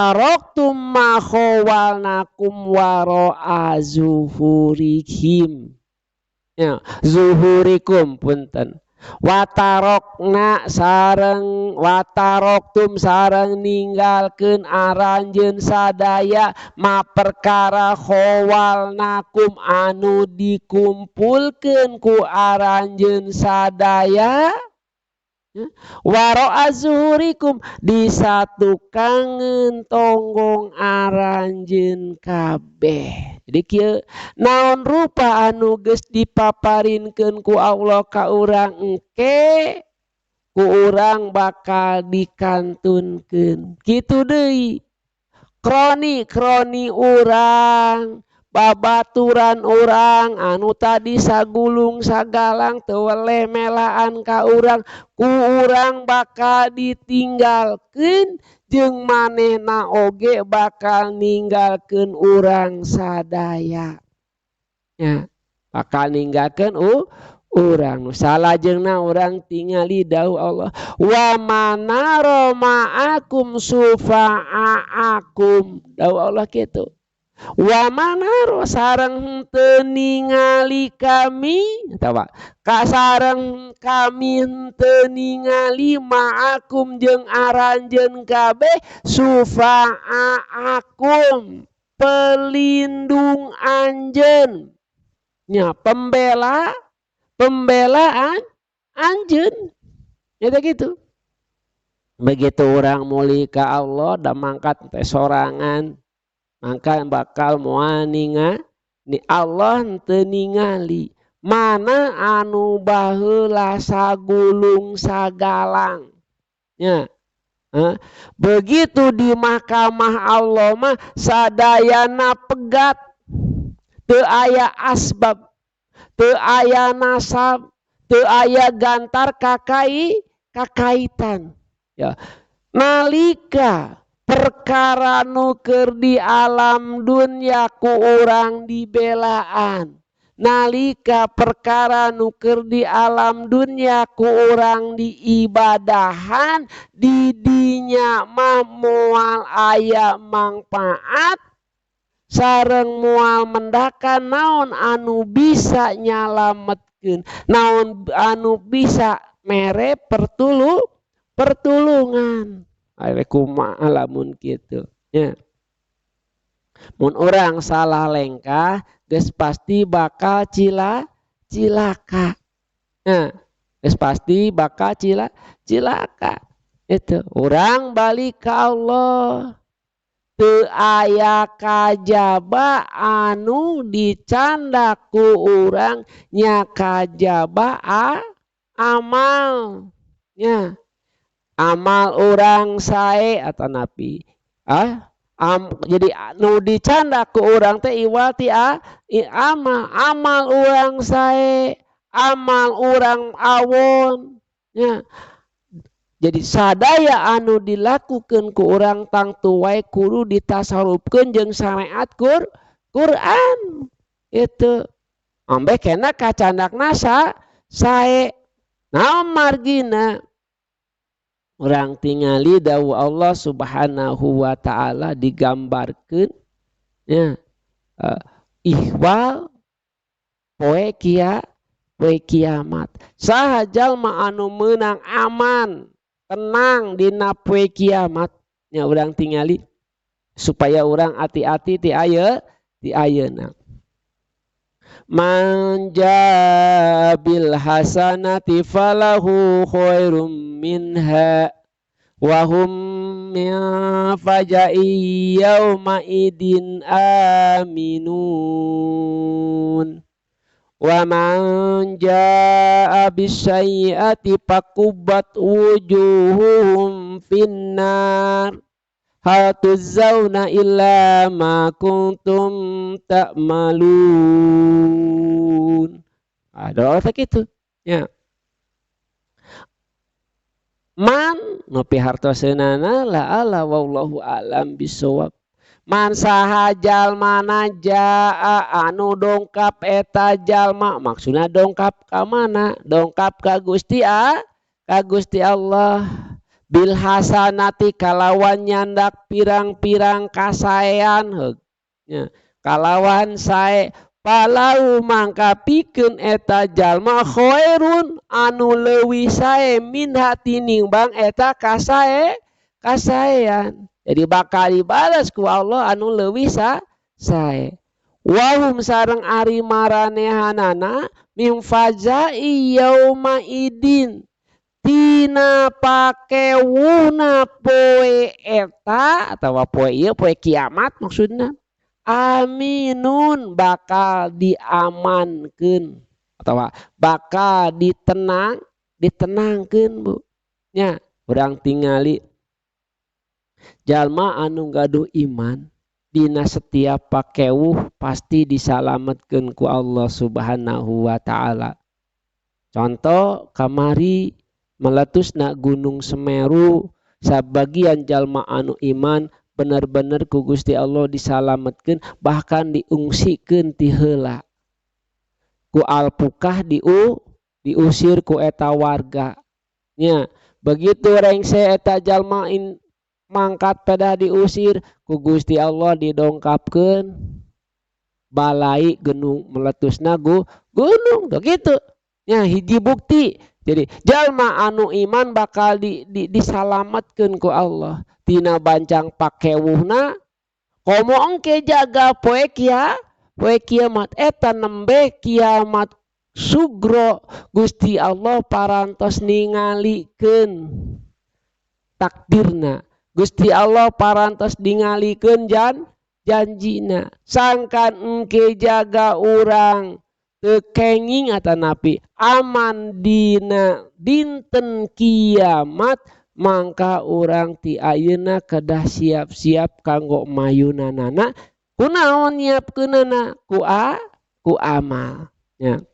Taraktum ma khawalnakum wara'a zuhurihim. Ya, zuhurikum punten. Watarokna sareng wataroktum sareng ninggalkeun aranjeun sadaya ma perkara khawalnakum anu dikumpulkeun ku aranjeun sadaya. Wara'a zuhurikum disatukangeun tonggong aranjeun kabeh. Jadi kieu naon rupa anu geus dipaparinkeun ku Allah ka urang engke ku urang bakal dikantunkeun. Kitu deui. Kroni-kroni urang, babaturan urang anu tadi sagulung sagalang teu weleh melaan ka urang, ku urang bakal ditinggalkeun jeung manehna oge bakal ninggalkeun urang sadaya. Ya, bakal ninggalkeun urang. Nu salajengna urang tingali dawuh Allah, wa manaro ma'akum sufa'akum. Dawuh Allah kitu. Wa manaro sareng teu ningali kami, tawa. Ka sareng kami teu ningali ma'akum jeung aranjeun kabeh sufa'akum, pelindung anjeun. Nya pembela, pembelaan anjeun. Ya teh kitu. Begitu urang muli ka Allah da mangkat teh sorangan, maka bakal moal ninga ni Allah teu ningali mana anu baheula sagulung sagalang. Ya. Hah? Begitu di mahkamah Allah mah sadayana pegat, teu aya asbab, teu aya nasab, teu aya gantar kakaitan. Ya. Nalika perkara nu keur di alam dunya ku urang dibelaan, nalika perkara nu keur di alam dunya ku urang diibadahan, di dinya mah moal aya mangpaat sareng moal mendakan naon anu bisa nyalametkeun, naon anu bisa mere pertulungan. Are kumaha lamun kitu nya. Mun urang salah lengkah geus pasti bakal cilaka. Nya, geus pasti bakal cilaka. Itu urang balik ka Allah. Teu aya kajaba anu dicandak ku urang nya kajaba amal nya. Amal urang sae atau napi. Jadi nu dicandak ku urang teh iwal ti amal, amal urang sae, amal urang awon nya. Jadi sadaya anu dilakukeun ku urang tangtu wae kudu ditasarufkeun jeung syariat Quran. Itu ambe kena kacandakna sae. Naon margina? Urang tingali dawuh Allah Subhanahu wa taala digambarkeun nya, ihwal poe poe kiamat. Saha jalma anu meunang aman, tenang dina poe kiamat nya urang tingali supaya urang ati-ati ti ti ayeuna. Man jaa bil hasanati falahu khairum minha wa hum min faja'i yauma idin aminun. Wa man jaa bisayyi'ati fakubat wujuhuhum finnar hal tujzauna illa ma kuntum ta'malun. Ada orang tak gitu ya. Man nu pihartoseunana la ala wallahu alam bisawab. Man saha jalmana jaa anu dongkap eta jalma, maksudna dongkap ka mana? Dongkap ka Gusti ka Gusti Allah. Bil hasanati kalawan nyandak pirang-pirang kasaean heug nya kalawan sae palau mangka pikeun eta jalma khairun anu leuwih sae minha tinimbang eta kasaean. Jadi bakal dibalas ku Allah anu leuwih sae. Wahum sareng ari maranehanana mim fazai yauma idin tina pakewuhna poe eta atawa poe ieu poe kiamat maksudna aminun bakal diamankeun atawa bakal ditenangkeun Bu nya. Urang tingali jalma anu gaduh iman dina setiap pakewuh pasti disalametkeun ku Allah Subhanahu wa taala. Contoh kamari meletusna Gunung Semeru, sabagian jalma anu iman bener-bener ku Gusti Allah disalametkeun, bahkan diungsikeun ti heula. Ku alpukah diusir ku eta warga. Nya, begitu rengse eta jalma mangkat pedah diusir ku Gusti Allah didongkapkeun balai gunung meletusna gunung begitu. Nya hiji bukti. Jadi jalma anu iman bakal disalametkeun ku Allah tina bancang pakewuhna komo engke jaga poe poe kiamat eta nembe kiamat sugro Gusti Allah parantos ningalikeun takdirna, Gusti Allah parantos ningalikeun janjina sangkan engke jaga urang teu kenging atanapi aman dina dinten kiamat mangka urang ti ayeuna kedah siap-siap kanggo mayunanana kunaon nyiapkeunana ku amal nya.